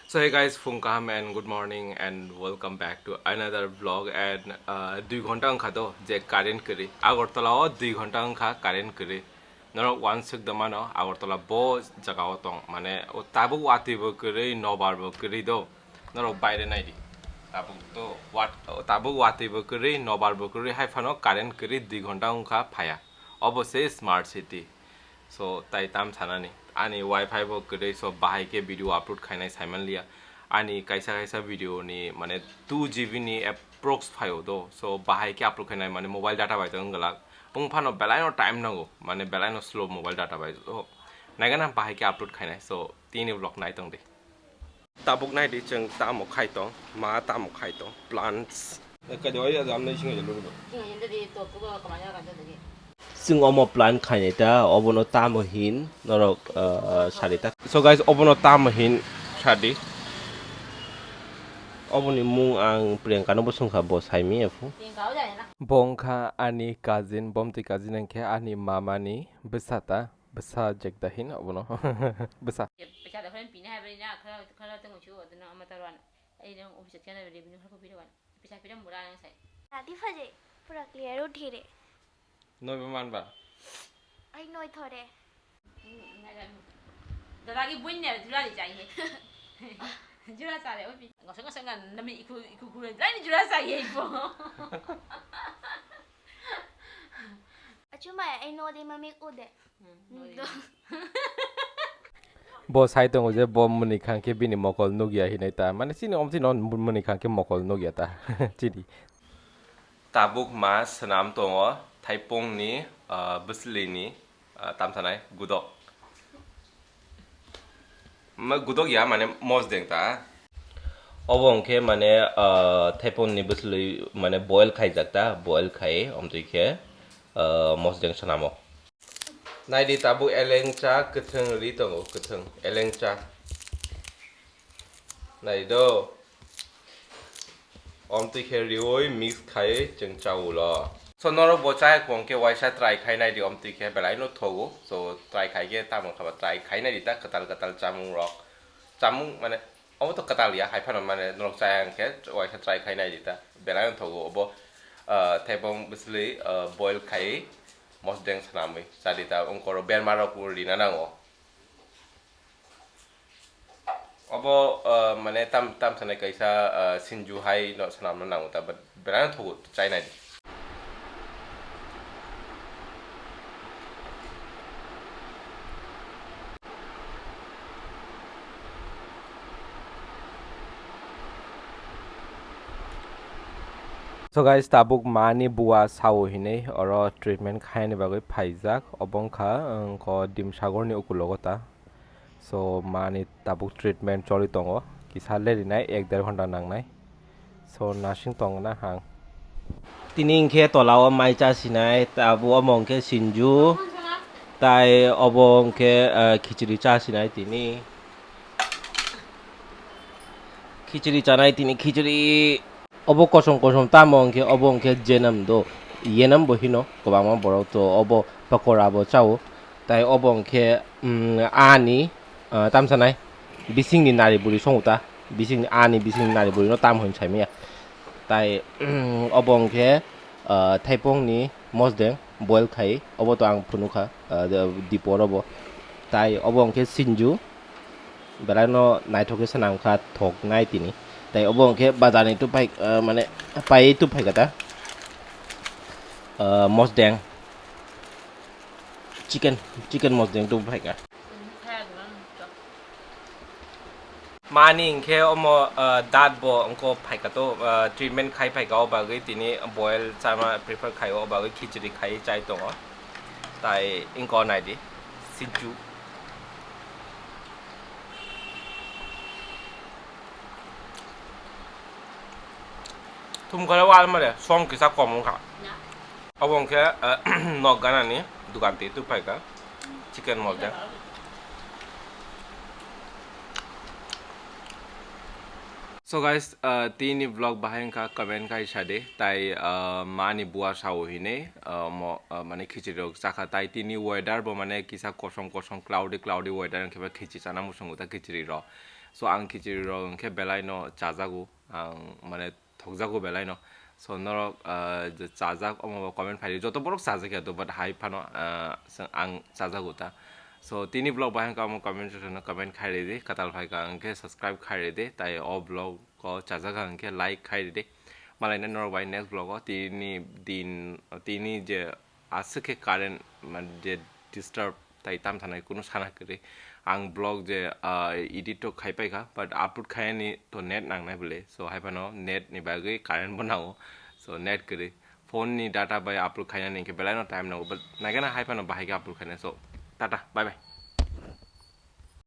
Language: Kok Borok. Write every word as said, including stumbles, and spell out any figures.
So hey guys, phung kaham and good morning and welcome back to another vlog. And uh, dui ghonta wngkha to je current kwrwi, Agartala o dui ghonta wngkha current kwrwi. Norok wansuk da mano, Agartala bo jaga o tong, mane o tabuk watwi bo kwrwi, nobar bo kwrwi do. Norok baire naidi. Tabuk to wat, tabuk watwi bo kwrwi, nobar bo kwrwi, hai phano current kwrwi dui ghonta wngkha phaya. Obo se smart city. So tai tam sanani. Ani wifi bo kwrwi, so bahai khe video upload khainai saimanliya. Ani kaisa kaisa video ni mane two G B ni approx phaio do. So bahai khe upload khainai mane mobile data bai to wngwlak. Wng phano belai no time nango, mane belai no slow mobile data bai. So naigana bahai khe upload khainai. So tini vlog nai tong di. Tabuk naidi chwng tamo khai tong, ma tamo khai tong, plants. Kaido ya jam nai singa jalo. Chwng omo plant khainai ta, obono tamo hin norok, uh, sadi ta. So guys, obono tamo hin sadi. Oboni mung ang Priyanka no bosong kha, bo saimi ephu. Bo wngkha ani cousin, bomtwi cousin hwnkhe ani mama ni bwsa ta. Bwsa jekda hin obono. Bwsa. Pisa da khorang pina hai bari na, khorang, khorang tong chu, aduna ama tarwan. Ai dong office tiana revenue khorang pira wan. Pisa pira mura ang sai. Rati phaje, pura clear uthi re. Noi ba man ba? Ai noi thore. Dada ki buin ne jura di jai he. Jura sare opi. Ngosong ngosong ngan nami iku iku kure jai ni jura sai he ipo. Achuma ai no de mami ude. Bo sai tongo je bo mwnwi khang khe bini mokol nukya hinwi ta. Mane chini om chini on mwnwi khang khe mokol nukya ta. Chini. Tabuk ma swnam tongo, thaipungni, ah, bwswlwini, ah, tamsanai gudok. Ma gudok ya, mane mosdeng ta. Obo hwnkhe mane, ah, thaipungni bwswlwi mane boil khaijak ta, boil khai omtwi khe, ah, mosdeng swnamo. Naidi tabuk elengcha kwthwng ri tongo, kwthwng elengcha. Nai do. Omtwi khe riwi mix khai chwng chao ulo. So norok bo chaya kong khe waisa try khai naidi omtwi khe belai no thogo. So try khai khe tamo khaba try khai naidi ta kwtal kwtal chamung rok. Chamung mane omo to kwtal ya, hai phano mane norok chaya hwnkhe waisa try khai naidi ta. Belai no thogo obo, ah, thaipung bwswlwi, ah, boil khai mosdeng swnamwi chadi ta wngkoro berma rok rina nango. Obo, ah, mane tam, tam sanai kaisa, ah, sinju hai no swnamna nango ta, but belai no thogo chai naidi. So guys, tabuk mani bua sao hinwi oro treatment khaini bagwi phaijak. Obo wngkha, wngkha Dimsagorni ukulogo ta. So mani tabuk treatment choli tongo, kisa lerinai ek der ghonta nangnai. So nasing tongna hang. Tini hwnkhe tolao mai chasinai, tabuk omo hwnkhe sinju, tai obo hwnkhe, eh, khichiri chasinai tini. Khichiri chanai tini, khichiri. Obo kosom kosom tamo hwnkhe, obo hwnkhe jenam do, yenam bo hino kwbangma borok to, obo pakora bo chao, tai obo hwnkhe, mm, ani, ah, tamsanai bisingni nari buri songo ta, bisingni, ani bisingni nari buri no tam hwn saimaya, tai, mm, obo hwnkhe, ah, thaipungni mosdeng boil khai, obo to ang phunukha, ah, dipo robo, tai obo hwnkhe sinju. Belai no naithok khe swnam kha thok nai tini. Tai obo hwnkhe bazar ni tuphai, ah, mane pai tuphai kha ta. Ah, mosdeng. Chicken, chicken mosdeng tuphai kha. Mani hwnkhe omo, ah, dat bo wngkha phai kha to, ah, treatment khai phai kha o bagwi tini boil chama prefer khai o bagwi khichiri khai chai tongo. Tai wngkha naidi. Sinju. Thum kore wal mare, song kisa kom wngkha. Obo hwnkhe, eh, nok ganani dukan twi tubphaikha, chicken mosdeng. So guys, uh, tini vlog bahai wngkha, comment khai sadi, tai, uh, mani bua sao hinwi, uh, mo, uh, mane khichiri rok chakha, tai tini weather bo mane kisa kosom kosom cloudy cloudy weather wngkhe khichi chana muchungo ta khichiri rok. So ang khichiri rok hwnkhe belai no chajago, ang mane thokjago belai no. So norok, ah, je chajak omo bo comment phaidi, joto borok chajak ya to, but hai phano, ah, ang chajago ta. So tini vlog bai hwnkhe omo comment section o comment khai ridi, kwtal phaikha hwnkhe subscribe khai ridi, tai o vlog o chajak hwnkhe like khai ridi. Malaina norok bai next vlog o tini din, tini je aswk khe current, man, je disturb tai tam thanai kunu sana kwrwi. Ang vlog je, ah, edit to khai paikha, but upload khainani to net nangnai bole. So hai phano net ni bagwi current bo nango. So net kwrwi. Phone ni data bai upload khainani hwnkhe belai no time nango, but naikhe na hai phano bahai khe upload khainai. So tata, bye bye.